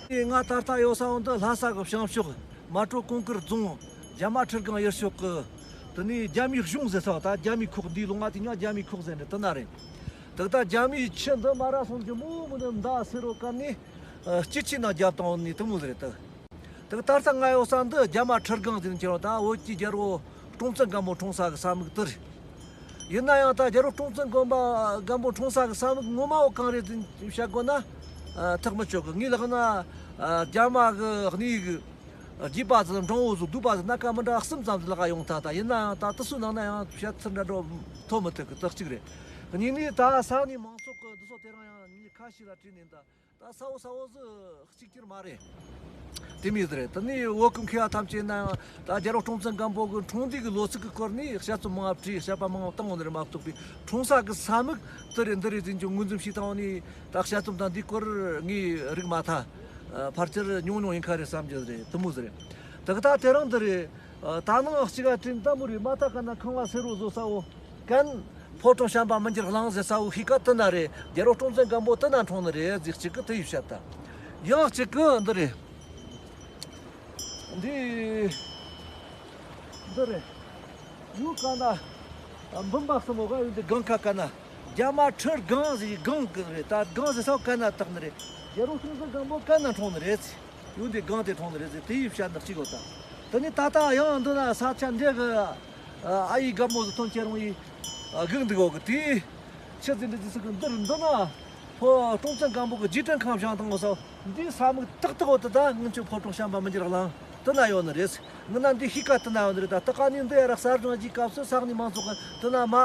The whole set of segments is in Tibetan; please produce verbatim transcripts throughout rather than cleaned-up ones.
དེ་ང་ད་ལྟ་ཡོད་ས་བོ་འདི་ལྷ་ས་གི་བྱང་ཕྱོགས་མལ་གྲོ་གུང་དཀར་རྫོང་རྒྱ་མ་ཁྲི་སྒང་ཡུལ་ཕྱོགས་ཀྱི། དེ་ནས་རྒྱ་མིའི་གཞུང་ཟེར་ས་བ། ད་རྒྱ་མིའི་ཁོག་འདིའི་ལུང་ང་དེ་ཉག་རྒྱ་མིའི་ཁོག་ཟེར་ནས་དེ་ན་རེད། དེ་ད་རྒྱ་མིའི་ཆུ་འདི་མ་ར་སོང་གི་མོ་མོ་ནི་མདའ་སེར་རོ་བཀལ་ནས་སྐྱིད་ཆུའི་ནང་བརྒྱབ་བཏང་ནི་དེ་མོ་ཟེར་རེད་དེ། དེ་ད་ལྟ་ང་ཡོད་ས་འདི་རྒྱ་མ་ཁྲི་སྒང་ཟེར་ནས་ཁྱེར་བ། ད་བོད་ཀྱི་རྒྱལ་པོ་སྲོང་བཙན་སྒམ་པོ་འཁྲུངས་ས་གི་ས་མིག་དེ་རེད། ཡིན་ན་ཡང་ད་རྒྱལ་པོ་སྲོང་བཙན་སྒམ་པོ་འཁྲུངས་ས་གི་ས་མིག་ངོ་མ་བོ་གང་རེད་ཟེར་བཤད་དགོས་ན། ཨ། ཐག་མི་ཆོད་གི། ངས་ལབ་ན། ཨ། རྒྱ་མ་གི་གནས་གི་རྒྱུད་པ་ཟིག་འབྲོང་བོ་ཟིག་གདུག་པ་ཟིག་སྣ་ཁ་མི་འདྲ་གསུམ་ཙམ་ཟིག་ལག་ག་ཡོང་ཐལ། ད་ཡིན་ན་ཡང་ད་དེ་ཚོའི་ནང་ན་ཡང་བཤད་ཚུལ་འདྲ་འདྲ་ཐོན་མི་ཐུབ་གི། དེ་གཅིག་རེད། གཉིས་ནས་ད་ས་གནས་མང་ཚོགས་གི་འདི་ཚོ་དེ་རིང་ཡང་མི་ཁ་ཤས་ལ་དྲིས་ནས་ད། ད་གསལ་བོ་གསལ་བོ་ཟིག་གཅིག་གྱུར་མ་རེད། དེ་མོ་ཟིག་རེད། དེ་ནས་བོད་ཀྱི་མཁས་པ་ཐམས་ཅད་ན་ཡང་ད་རྒྱལ་པོ་སྲོང་བཙན་སྒམ་པོ་གི་འཁྲུངས་འདས་ཀྱི་ལོ་ཚིགས་ཀྱི་སྐོར་ནས་དཔྱད་རྩོམ་མང་བ་བྲིས། དཔྱད་པ་མང་བ་བཏང་ཡོད་ནི་རེད་མ་གཏོགས་པའི། འཁྲུངས་ས་གི་ས་མིག་དེ་རེད་འདི་རེད་ཟེར་རྒྱུ་ངོས་འཛིན་བྱས་བཏང་ནས་ད་དཔྱད་རྩོམ་དང་འདིའི་སྐོར་ངས་རིག་མ་ཐལ། ཕལ་ཆེར་ཉུང་ཉུང་ཡིན་ཁ་རེད་བསམ་རྒྱུ་རེད། དེ་མོ་ཟིག་རེད། དེ་གི་ད་དེ་རིང་འདི་རེད། ད་ནང་གཅིག་ག་དྲིན་ད་མོ་རེད། མ་ད་ག་ན་ཁང་བ་སེར་རོ་བཟོ་ས་བོ། ཀན། ཕོ་བྲང་བྱམས་པ་མི་འགྱུར་གླིང་ཟེར་ས་བོ་ཤི་ཀ་དེ་ན་རེད། རྒྱལ་པོ་སྲོང་བཙན་སྒམ་པོ་དེ་ན་འཁྲུངས་ནི་རེད་ཟེར་གཅིག་གི་དེ་ཡི་བཤད་ད། ཡང་གཅིག་གི་འདི་རེད། འདི། འདི་རེད། ཡུལ་ཀ་ན། འབུམ་པ་གསུམ་པོ་ག་ཡུལ་འདི་སྒང་ཁ་ཀ་ན། རྒྱ་མ་ཁྲི་སྒང་ཟེར་སྒང་གི་རེད། ད་སྒང་ཟེར་ས་བོ་ཀ་ན་བཏགས་ནི་རེད། རྒྱལ་པོ་སྲོང་བཙན་སྒམ་པོ་ཀ་ན་འཁྲུངས་ནི་རེད། ཡུལ་འདི་སྒང་དེ་འཁྲུངས་ནི་རེད་ཟེར་དེ་ཡི་བཤད་ནི་གཅིག་ཡོད་ད། དེ་ནས་ད་ལྟ་ཡང་འདི་ན་ས་ཆ་འདི་གི། ཨ་ཡི་སྒམ་པོ་ཟིག་ཐོན་ཁྱེར་རུང་ཡི། ཨ། སྒུག་འདུག་གོ་གི། དེའི་ཆུ་འཛིན་འདི་ཟིག་གི་འདིར་འདི་ན། ཕོ་སྲོང་བཙན་སྒམ་པོ་གི་རྗེས་དྲན་ཁང་བཞེངས་བཏང་གོ་ས། འདིའི་ས་མིག་ཏག་ཏག་འོ་དེ་ད་སྔོན་ཆད་ཕོ་བྲང་བྱམས་པ་མི་འགྱུར་གླིང་དེ་ན་ཡོད་ནི་རེད། ངི་ན་འདི་ཤི་ཀ་དེ་ན་ཡོད་ནི་རེད། ད་ད་ག་ནས་འདི་ཡ་ར་གསར་བཞེངས་ཀྱི་སྐབས་སུ་ས་གནས་མང་ཚོགས་ཀྱིས་དེ་ན་མ་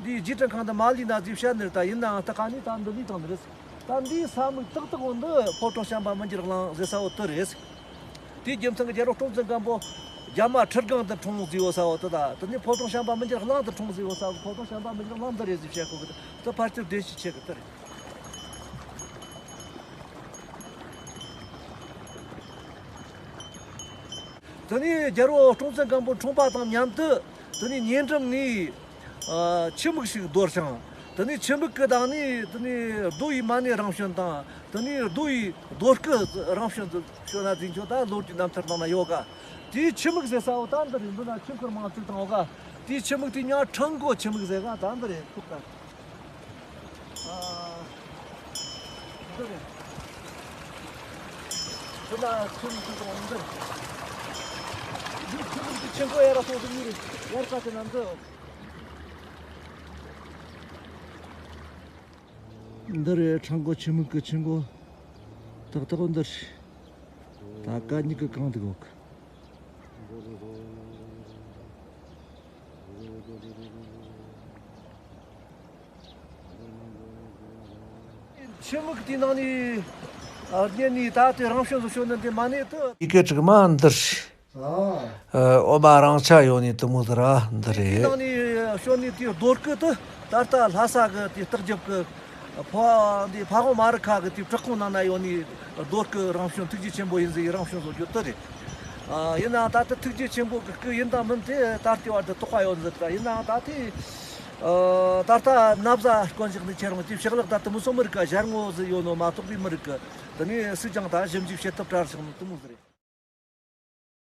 འདིའི་རྗེས་དྲན་ཁང་དེ་མ་ལུས་ན་ཟེར་བཤད་ནི་རེད། ད་ཡིན་ནའང་ད་ག་ནས་ད་འདི་ལུས་བཏང་ནི་རེད། ད་འདིའི་ས་མིག་ཏག་ཏག་འོ་འདི་ཕོ་བྲང་བྱམས་པ་མི་འགྱུར་གླིང་ཟེར་ས་འོ་དེ་རེད། དེའི་རྒྱུ་མཚན་གྱིས་རྒྱལ་པོ་སྲོང་བཙན་སྒམ་པོ་རྒྱ་མ་ཁྲི་སྒང་དུ་འཁྲུངས་ཟེར་ཡོད་ས་འོ་དེ་དང་། དེ་ནས་ཕོ་བྲང་བྱམས་པ་མི་འགྱུར་གླིང་དུ་འཁྲུངས་ཟེར་ཡོད་ས་འོ། ཕོ་བྲང་བྱམས་པ་མི་འགྱུར་གླིང་འདི་རེད་ཟེར་བཤད་གོ་གི། དེ་ཕལ་ཆེར་བདེན་ཤས་ཆེ་གི། དེ་རེད། དེ་ནས་རྒྱལ་པོ་སྲོང་བཙན་སྒམ་པོ་འཁྲུངས་པ་དང་མཉམ་དུ། དེ་ནས་ཉེ་འགྲམ་ནས། ཨ། ཆུ་མིག་ཞིག་བརྡོལ་ཞིང་། དེ་ནས་ཆུ་མིག་གི་གདོང་ནས་དེ་ནས་རྡོ་ཡི་མ་ཎི་རང་བྱོན་དང་། དེ་ནས་རྡོ་ཡི་རྡོ་སྐུ་རང་བྱོན་དུ་བྱོན་ན་ཟེར་ཁྱོད་ད་ལོ་རྒྱུས་རྣམ་ཐར་ནང་ན་ཡོད་ག། དེའི་ཆུ་མིག་ཟེར་ས་འོ་ད་འདི་རེད། འདི་ན་ཆུ་འཁོར་མང་བཙུགས་དང་འོ་ག། དེའི་ཆུ་མིག་དེ་ཉག་ཁྲང་ཀོ་ཆུ་མིག་ཟེར་ག། ད་འདི་རེད་ཐུག་ག། ཨ། འདི་རེད། འདི་ན་ཆུ་མིག་དེ་དང་འདི་རེད། འདི་ཆུ་མིག་དེ་ཆེན་པོ་ཡར་སོང་ཟིག་ཡོད་རེད། ཡར་ཀ་དེ་ན་འདི། འདི་རེད། ཁྲང་ཀོ་ཆུ་མིག་གི་ཆུ་མགོ་ཏག་ཏག་འདི་རེད། ད་གད་སྙིགས་གི་གང་འདུག་འོག། ཆུ་མིག་དེའི་ནང་ནས་རྙེད་ནས་ད་དེ་རང་བྱོན་དུ་བྱོན་ནི་འདི་མ་ནས་དུ། ཡི་གེ་དྲུག་མ་འདིར། ཨ། འོ་མ་རང་ཆ་ཡོད་ནི་དེ་མོ་ཟིག་ར་འདི་རེད། དེའི་ནང་ནས་བྱོན་ནི་དེའི་རྡོ་སྐུ་དུ་ད་ལྟ་ལྷ་ས་གི་དེ་སྟག་རྒྱབ་གི་ཕ་འདི་ཕ་བོང་མ་རི་ཁ་གི་དེའི་བྲག་ཁུང་ནང་ན་ཡོད་ནི་རྡོ་སྐུ་རང་བྱོན་ཐུགས་རྗེ་ཆེན་པོ་ཡིན་ཟེར་རང་བྱོན་བཟོ་རྒྱུ་དེ་རེད། ཨ། ཡིན་ནའང་ད་ལྟ་ཐུགས་རྗེ་ཆེན་པོ་གི་སྐུ་ཡིན་དང་མིན་དེ་ད་ལྟའི་བར་དུ་དོགས་པ་ཡོད་ཟེར། ད་ཡིན་ནའང་ད་ལྟའི་ཨ། ད་ལྟ་ན་བཟའ་དཀོན་མཆོག་ནས་ཁྱེད་རང་གི་ཕྱག་ལག་ད་དུ་མི་སོང་མི་རིགས་ཀ་ཞལ་ངོ་ཟིག་ཡོད་ནོ་མ་གཏོགས་པའི་མི་རིགས་ཀི་དེ་ནས་སུས་ཀྱང་ད་ཞིབ་འཇུག་བྱེད་ཐབས་བྲལ་སོང་ནི་དེ་མོ་ཟིག་རེད།